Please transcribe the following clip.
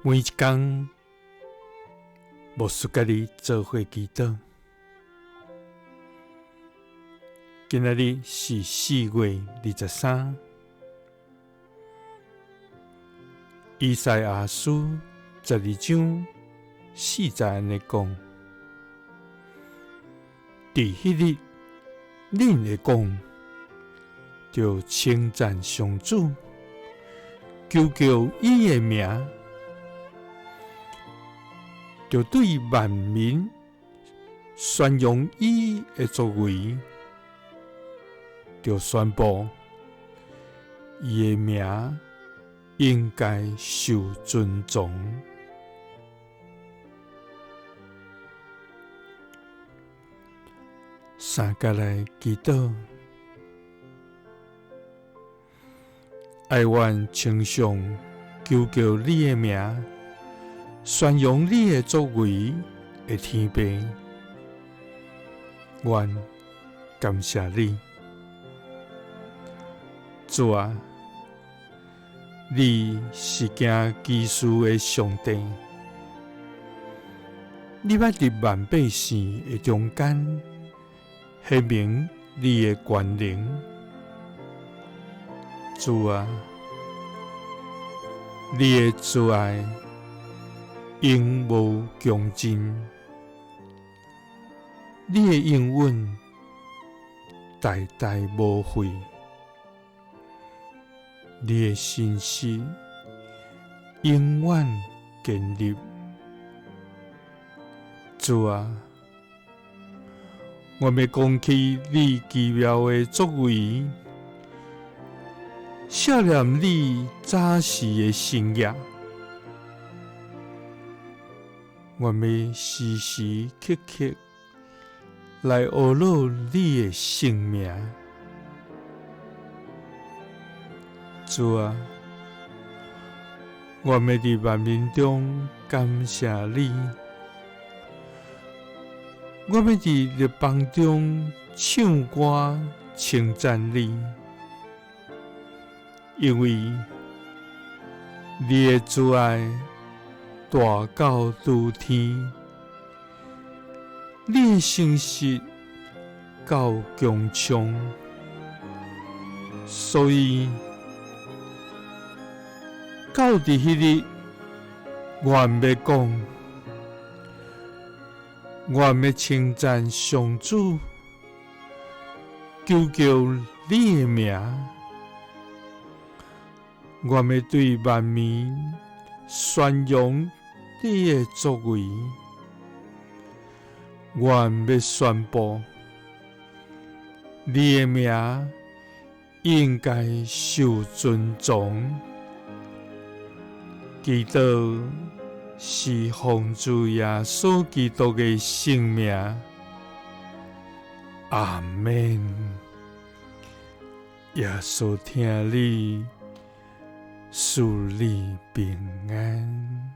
每一工，牧師佮你做伙祈禱。今仔日是4月23，以賽亞書12章4節按呢講：佇彼日，恁會講，著稱讚上主，求告伊的名，著對萬民宣揚伊的作為，著宣布伊的名應該受尊崇。三佮來祈禱，愛願稱頌求告你的名，宣揚你的作為的天父，阮感謝你，主啊，你是行奇事的上帝，你捌佇萬百姓的中間顯明你的權能，主啊，你的慈愛永無窮盡，你的應允代代無廢，你的信實永遠堅立。主啊，我欲講起你奇妙的作為，數念你早時的神蹟，我欲時時刻刻來阿魯你的聖名。主啊，我欲佇萬民中感謝你，我欲佇列邦中唱歌稱讚你，因為你的慈愛大到諸天，你的誠實到穹蒼，所以到佇彼日，阮欲講，阮欲稱讚上主，求告你的名，阮欲對萬民宣揚你的作為，阮欲宣布你的名應該受尊崇。祈禱是奉主耶穌基督的聖名，阿們。耶穌疼你，賜你平安。